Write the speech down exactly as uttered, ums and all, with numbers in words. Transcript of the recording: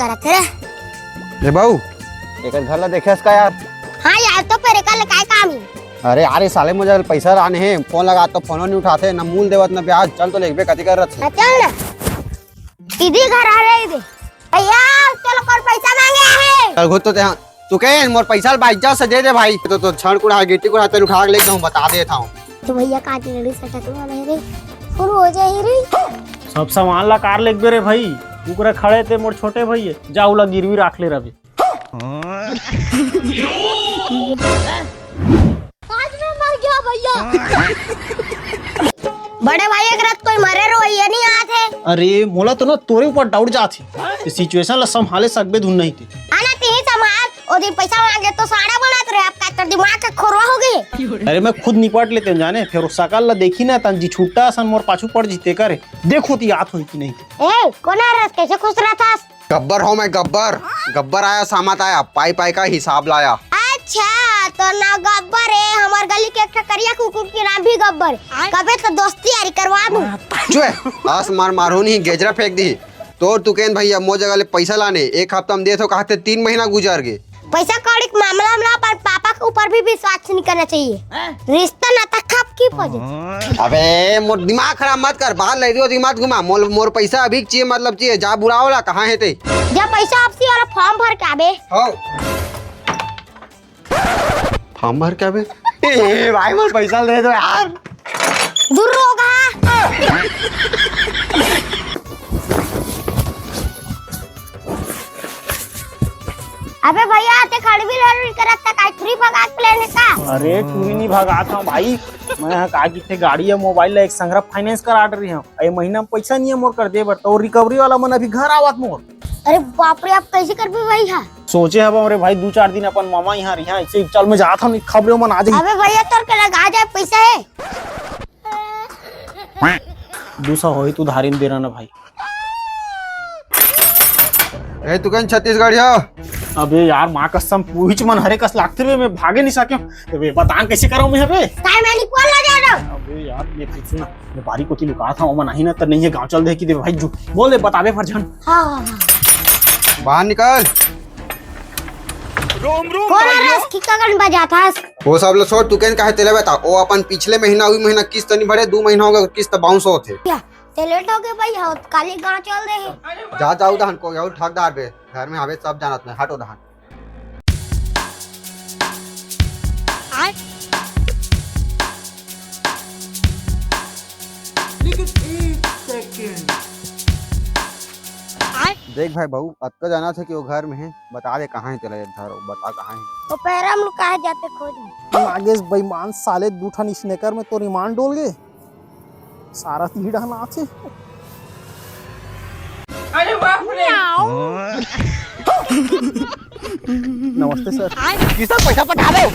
करत हे रे। ए बहू, एकर घर ला देखेस का यार? हाँ यार, तो फेर एकर ले काय काम हे? अरे यार, ये साले मोर जग पैसा लाने हे, फोन लगा तो फोनो नहीं उठाथे, ना मूल देवत ना ब्याज। चल तो लेगबे कति करत हे। हाँ, चल ना। सीधी घर आ रही दे। भैया, चलो, कौन पैसा मांगे हे? चल घुस तो ते, हाँ। तू कहे मोर पैसा बाइज्जा से दे दे भाई, तो, तो छड़ कुड़ा, गिट्टी कुड़ा तेल उठा के लेके जाऊँ, बता देत हूँ। तो भैया, काट ले रही सटा तू हमारे रे। फुल हो जाए रे। सब सामान ला कार लेगबे रे भाई। उकरा खड़े ते मोर छोटे भाई हे। जा उला गिरवी राख ले रवि। आज मैं मर गया भैया। बड़े भाई, एक रात कोई मरे रो, ये नहीं आत हे। अरे, मोला तो ना तोरे ऊपर डाउट जात हे। ये सिचुएशन ला संभाले सकबे धुन नहीं ते। आना तिही संभाल, ओ दिन पैसा मांगे तो साड़ा बनत रहे, अब का तोर दिमाग के खोरवा हो गई? अरे, मैं खुद निपट लेते हूँ जाने, फिर वो सकल ला देखी ना, तन जी छुट्टा असन मोर पाछू पड़ जीते करे। देखो ती आत होई कि नहीं। ए, कोन हरस, कैसे खुश रहथस? गब्बर हो मैं गब्बर। गब्बर आया सामत आया, पाई पाई का हिसाब लाया। अच्छा, तो ना गब्बर हे, हमार गली के एक ठा करिया कुकुर के नाम भी गब्बर हे। कबे तो दोस्ती यारी करवा दूं। चुए, अस मार मारहूं नहीं, गेजरा फेंक दी। तोर तुकेन भैया मोर जगह ले पैसा लाने, एक हफ्ता में देत हो कहते तीन महीना गुजर गे। पैसा कौड़ी के मामला में ना अपन पापा के ऊपर भी विश्वास नहीं करना चाहिए। रिश्ता नाता खप की पजे। अबे मोर दिमाग खराब मत कर, बाहर ले दियो दिमाग घुमा। मोर, मोर पैसा अभी चाहिए, मतलब चाहिए, जा बुलाओ ला, कहाँ हे ते? जा पैसा वापसी वाला फॉर्म भर के आबे। हाँ। फॉर्म भर के आबे। ए भाई, मोर पैसा दे दो यार। दूर रोगा। अबे भैया, ते खड़वी लड़वी करत त काई थ्री भगा के लेने का? अरे, टूरी नहीं भगात हूँ भाई। मैं यहाँ का किथे गाड़ी या मोबाइल ला एक संघरा फाइनेंस करा डर रही हूँ। ए महीना में पैसा नहीं है मोर कर दे बर, तो रिकवरी वाला मन अभी घर आवत मोर। अरे बाप रे, आप कैसे करबे भाई? हाँ, सोचे हब रे भाई, दू चार दिन अपन मामा यहाँ रही, ऐसे चल मैं जात हूँ, खबरे मन आ जाही। अबे भैया, तोर के लगा जाए पैसा है। दू सौ होही तो उधारी में दे रहा ना भाई। ए, तू कहीं छत्तीसगढ़िया? अबे यार, माँ कसम, पूछ मन हरे कस लागते रे, मैं भागे नहीं सके। अबे बतान कैसे करूँ मैं अबे? काय मैंने कौन लगा रहा? अबे यार, मैं पूछू ना, मैं बारी कोती लुका था, ओमन आही ना, त नहीं है, गाँव चल दे कि दे भाई, झूठ बोल दे, बताबे पर झन। हाँ, हाँ, हाँ। बाहर निकल। कौन आ रहा है? किसका गान बजाता है? वो सब लो छोड़, तू केन काहे तेले बता? वो अपन पिछले महीना, हुई महीना किस्त नहीं भरे, दो महीना हो गया, किस्त बाउंस होत हे। क्या? ते लेट हो गए भाई, हम काली गाँव चल रहे हैं। जा, जा, उदहन को, यहू ठगदार बे, घर में हवे सब जानत नहीं, हट उदहन। लेकिन एक सेकंड। देख भाई बहू, अतका जाना थे कि वो घर में है, बता दे कहाँ है तेला, धरो, बता कहाँ है। वो पैरा में लुका है, जाते खोज। नागेश बेईमान साले, दू ठन स्नेकर में तो ईमान डोल गए। सारा तीर डहना आथे। अरे बाप रे। नमस्ते सर। किसका पैसा पठा रहे हो?